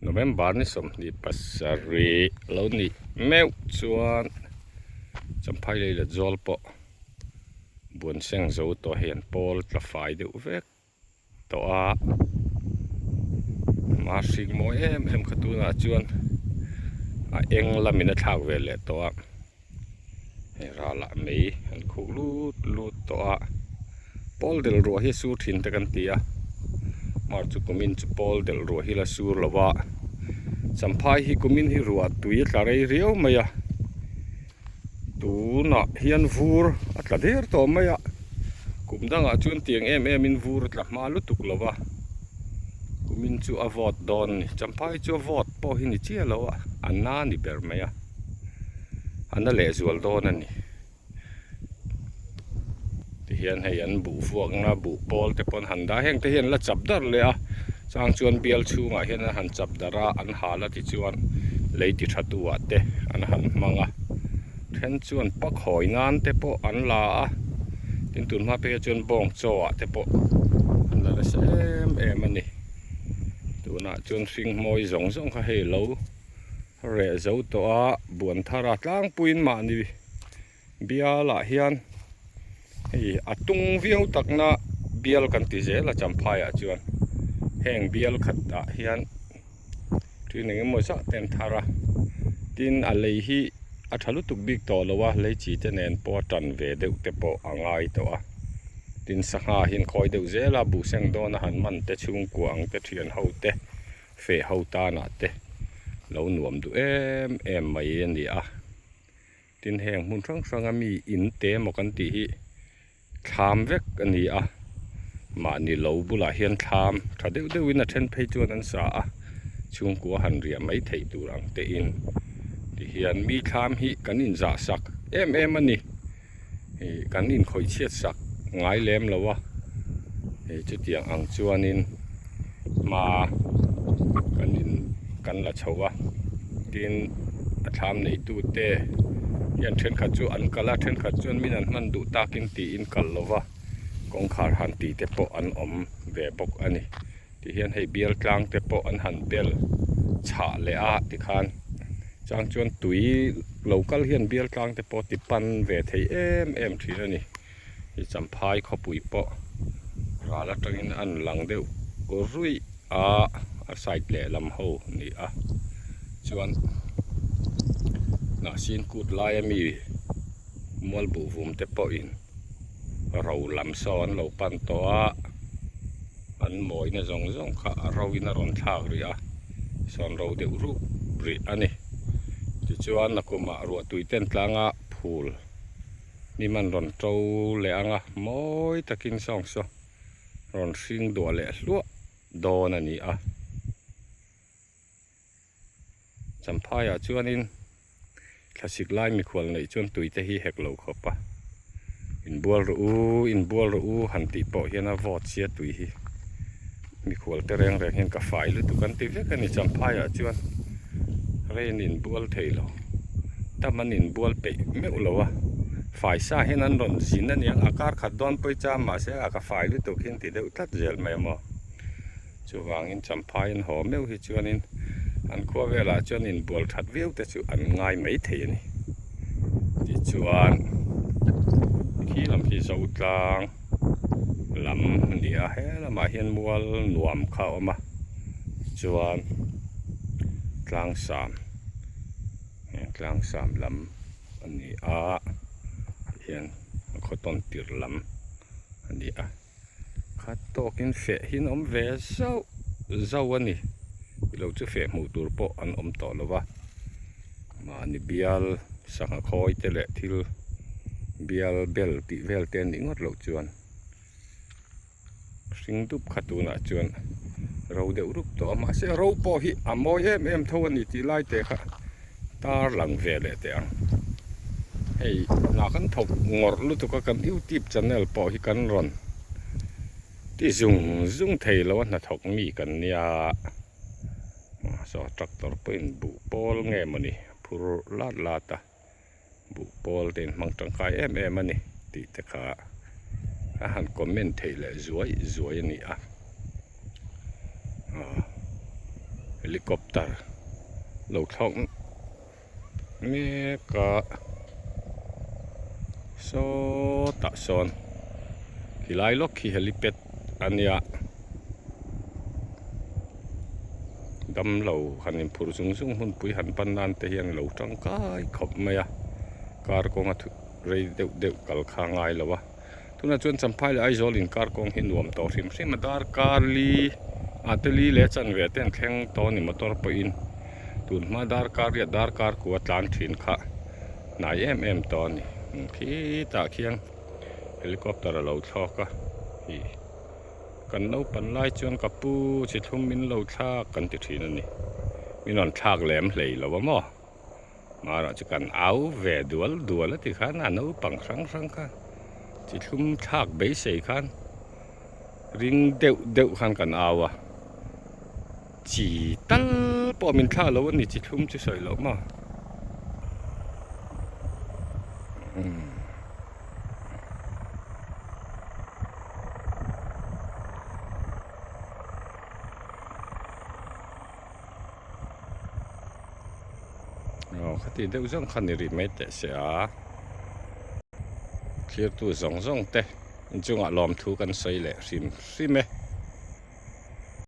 November ni 27 lo nih meuh chuan Champhai lei let zawl pawh buan seng zo tawh hian pawl tla fai deuh vek tawh a, mar hring mawi em em kha tunah chuan a eng lamin a thlak ve leh tawh a, hei ralah mei an khuh lut lut tawh a, pawl del ruah hi a sur thin te kan ti a, mar chu kumin chu pawl del ruah hi la sur lo a, champhai hi kumin hi ruah tui a tla rei riau mai a. Tunah hian vur a tla der tawh mai a, kum dangah chuan tiang em em in vur a tla hma lutuk lo va, kumin chu a vawt dawn a ni, champhai chu a vawt pawh hi ni chiah lo a, a na ni ber mai a, a na lehzual dawn a ni. Tihian hei an buh vuakna buh pawl te pawh an han dah a, heng te hian an la chap darh leh a, chang chuan bial chhungah hian an han chap darh a, an hal a tichuan lei ti tha tu ah te an han hmang a, then chuan pakhawi nan te pawh an la a, tin tun hma phei ah chuan bawng chaw ah te pawh an la nasa em em a ni, tunah chuan hring hmawi zawng zawng kha hei lo reh zo tawh a, buan thar a tlangpuiin mahni. Bialah hian hei a tung viau takna bial kan ti zel a Champhaiah chuan heng bial khatah hian thil eng emaw zah te an thar a tin a lei hi a tha lutuk bik tawh lo a lei chi te nen pawh a tan ve deuh te pawh a ngai tawh a tin sangha hi an khawi deuh zel a buhseng dawn a han man te chhungkua ang te thian ho te feh ho tanah te lo nuam duh em em mai a ni a. Tin heng hmun hrang hranga mi in te emaw kan tih hi thlam vek a ni a, mahni lo bulah hian thlam tha deuh deuhin a then phei chuan an sa a, chhungkua han riah mai theih tur ang te in tihian mi thlam hi kan inzah sak em em a ni. Ih kan inkhawih chhiat sak ngai lem lo a, ih chutiang ang chuanin hma kan in kan la chho a, tin a thlam neitute hian thenkhat chu an kal a, thenkhat chuan min an hman duh takin tiin kal lo va, kawngkhar han tih te pawh an awm ve bawk a ni. Ti hian hei bial tlang te pawh an han bel chhah leh a tikhan chang chuan tui lo kal hian bial tlang te pawh ti pan ve thei em em thin a ni. Hei Champhai khawpui pawh ral atangin a lang deuh ruih a, a side lehlam ho a ni a chuan hnahsin kut laia mi mual buh vum te pawhin ro lam saw an lo pan tawh a. An mawina zawng zawng kha a ro in a rawn thlak rih a, sawn ro deuh rup rih a ni. Tichuan nakumah ruahtui ten tlanga phul hnim an rawn to leh ang a, mawi takin sawng saw rawn hring duah leh hluah dawn a ni a. Champhaiah chuanin thlasik lai mikhual neih chuan tui te hi hek lo khawp a, inbual rawh u, inbual rawh u han tih pawh hian a vawt sia tui hi mikhual te reng reng hian ka fai lutuk an ti vek a ni Champhaiah chuan rain inbual thei lo tam an inbual peih meuh lo a, fai sa hian an rawn zin a niang a kar khat dawn pawh i cham mahse a ka fai lutuk hi an ti deuh tlat zel mai a maw. Chuvangin Champhai an haw meuh hi chuanin an khua velah chuan inbual that viau te chu an ngai mai thei a ni. Tichuan khi lam khi Zotlang lam a ni a, he lamah hian mual nuam kha a awm a, chuan Tlangsam Tlangsam lam a ni a, tihian a khaw tawn tirh lam a ni a. Khat tawkin feh hi an awm ve zauh zauh a ni tilo chu feh hmuh tur pawh an awm tawh lo va mahni bial sangha khawi te leh thil bial bel tih vel te anih ngawt loh chuan hring dup kha tunah chuan ro deuh rup tawh a mahse ro pawh hi a mawi em em tho a ni tih lai te kha tar lang ve leh teh ang hei hna kan thawk ngawrh lutuk a kan youtube channel pawh hi kan rawn ti zung zung thei lo a hnathawk mi kan nia saw tractor pawhin buh pawl nge mawni phur lat lat a. Buh pawl te in hmang tangkai em em a ni tih te kha a han comment theih leh zuai zuai a ni a. Aw. Helicopter lo thlawk mek a sawtah sawn khilai lawk khi helipad a nia damlo han inphurh zung zung hmunpui han pan nan te hian a lo tangkai khawp mai a kar kawnga rei deuh deuh kal kha a ngai lo a. Tunah chuan Champhai leh Aizawl inkar kawng hi nuam tawh hrim hrim a, darkar li ah te li leh chanve te an thleng tawh a ni motor pawhin tun hma darkar riat darkar kua tlan thin kha hnai em em tawh a ni khitah khian helicopter a lo thlawk a ih kan naupan lai chuan ka pu chi thlum min lo thlak kan ti thin a ni min rawn thlak lem hlei lo a maw. Marawh chu kan au ve dual dual a ti khan a naupang hrang hrang khan chi thlum thlak beisei khan ring deuh deuh khan kan au a chi tal pawh min thlah lo a ni chi thlum chu sawi loh maw. Aw khati deuh zawng kha ni rih mai teh se a thirtu zawng zawng te inchungah lawmthu kan sawi leh hrim hrim e.